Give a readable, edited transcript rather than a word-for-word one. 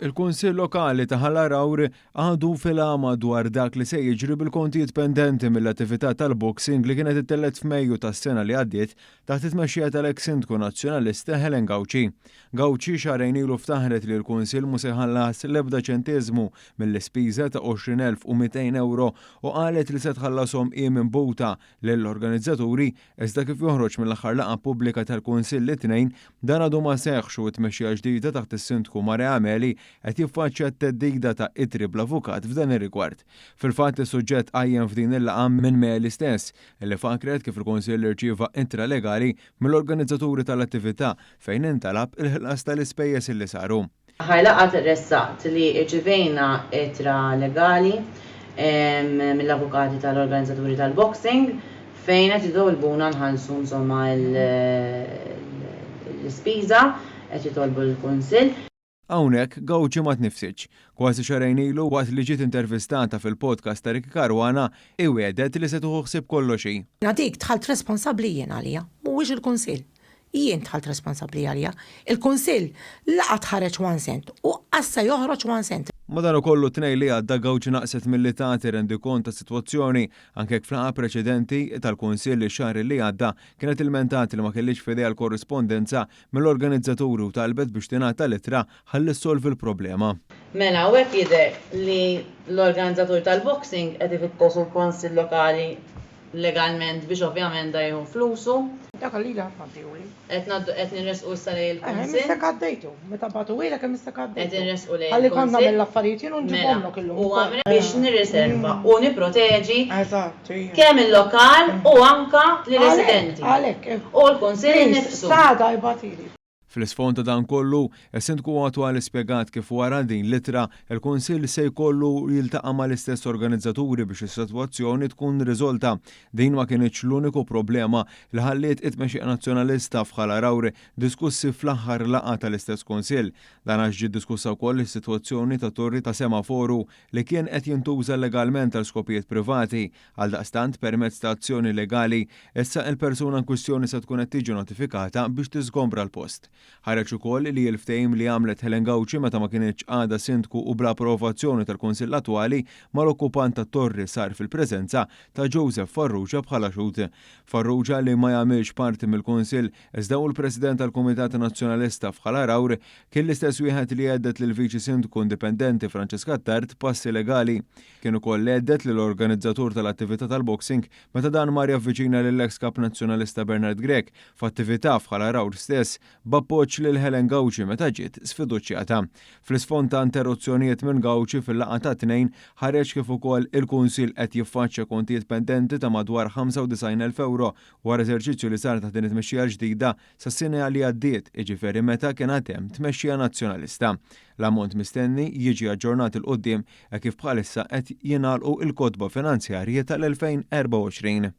Il-Kunsill Lokali ta' Ħal Għargħur għadu fil-għama dwar dak li se jiġri bil-kontijiet pendenti mill-attività tal-boxing li kienet ittellgħet f'Mejju tas-sena li għaddiet taħt it-tmexxija tal-eks Sindku Nazzjonalista Helen Gauci. Gauci xahrejn ilu ftaħret li l-Kunsill mhu se jħallas l-ebda ċenteżmu mill-ispiża ta' 20,200 ewro u qalet li se tħallashom hi minn butha lill-organizzaturi Iżda kif joħroġ mill-aħħar laqgħa pubblika tal-Kunsill it-Tnejn, dan għadu ma seħħx u t-tmexxija l-ġdida taħt is-Sindku Mare Ameli qed jiffaċċja t-theddida ta' ittri bl-avukat f'dan ir-rigward. Fil-fatt is-suġġett tqajjem f'din il-laqgħa minn Meli stess, li fakkret kif il-Kunsill irċieva ittra legali mill-organizzaturi tal-attività fejn intalab il-ħlas tal-ispejjeż li saru. L-aħħar laqgħa ressaqt li rċivejna ittra legali mill-avukati tal-organizzaturi tal-boxing fejn qed jitolbuna nħallsu insomma l-ispiża, qed jitolbu lill-Kunsill. Hawnhekk Gauci ma tnifsitx. Kważi xahrejn ilu, waqt li ġiet intervistata fil-podcast ta' Ricky Caruana, hi wiegħdet li se tieħu ħsieb kollox hi. Jiena dik dħalt responsabbli jien għaliha, mhuwiex il-Kunsill. Jien dħalt responsabbli għaliha. Il-Kunsill la qatt ħareġ one cent u qas se joħroġ one cent. Madankollu t-Tnejn li għadda Gauci naqset milli tagħti rendikont tas-sitwazzjoni anke jekk f'laqgħa preċedenti tal-Kunsill ix-xahar li għadda kienet ilmentat li ma kellhiex f'idejha l-korrispondenza mill-organizzaturi u talbet biex tingħata l-ittra ħalli ssolvi l-problema. Mela hawnhekk jidher li l-organizzatur tal-boxing qed ifittex il-Kunsill Lokali legalment biex ovvjament da jieħu flusu. Dak lili ħadd ma għaddihuli. Qed ngħaddu qed ninresqu issa lejn il-Kunsill. Eh, imissek għaddejtu. Meta bagħtuhielek imissek għaddejtu. Qed inressqu lejn il-Kunsill. Ħalli kont nagħmel l-affarijiet jien u nġibhomlok illum ukoll. Mela, biex nirriserva u nipproteġi kemm il-lokal u anka lir-residenti. Għalhekk, għalhekk. U l-Kunsill innifsu. Please, s'għada ibgħatili. Fl-isfond ta' dan kollu, is-Sindku attwali spjegat kif wara din l-ittra, il-Kunsill se jkollu jiltaqa' mal-istess organizzaturi biex is-sitwazzjoni tkun riżolta. Din ma kinitx l-uniku problema li ħalliet it-tmexxija Nazzjonalista f'Ħal Għargħur diskussi fl-aħħar laqgħa tal-istess Kunsill. Dan għax ġiet diskussa wkoll is-sitwazzjoni ta' torri ta' semaforu li kien qed jintuża llegalment għal skopijiet privati. Għaldaqstant, permezz ta' azzjoni legali, issa il-persuna inkwistjoni se tkun qed tiġi notifikata biex tiżgombra l-post. Ħareġ ukoll li l-ftehim li għamlet Helen Gauci meta ma kinitx għadha Sindku u bl-approvazzjoni tal-Kunsill attwali mal-okkupant tat-torri sar fil-preżenza ta' Joseph Farrugia bħala xhud. Farrugia li ma jagħmilx parti mill-Kunsill iżda hu l-President tal-Kumitat Nazzjonalista f'Ħal Għargħur kien l-istess wieħed li hedded lill-Viċi Sindku indipendenti Francesca Attard b'passi legali. Kien ukoll hedded lill-organizzatur tal-attività tal-boxing meta dan mar javviċina lill-eks Kap Nazzjonalista Bernard Grech f'attività f'Ħal Għargħur stess b'appoġġ lil Helen Gauci meta ġiet sfiduċjata. Fl-isfond ta' interruzzjonijiet minn Gauci fil-laqgħa tat-Tnejn ħareġ kif ukoll il-Kunsill qed jiffaċċja kontijiet pendenti ta' madwar 95,000 ewro wara eżerċizzju li sar taħt din it-tmexxija l-ġdida sas-sena li għaddiet, jiġifieri meta kien għad hemm tmexxija Nazzjonalista. L-ammont mistenni jiġi aġġornat 'il quddiem hekk kif bħalissa qed jingħalqu l-kotba finanzjarji tal-2024.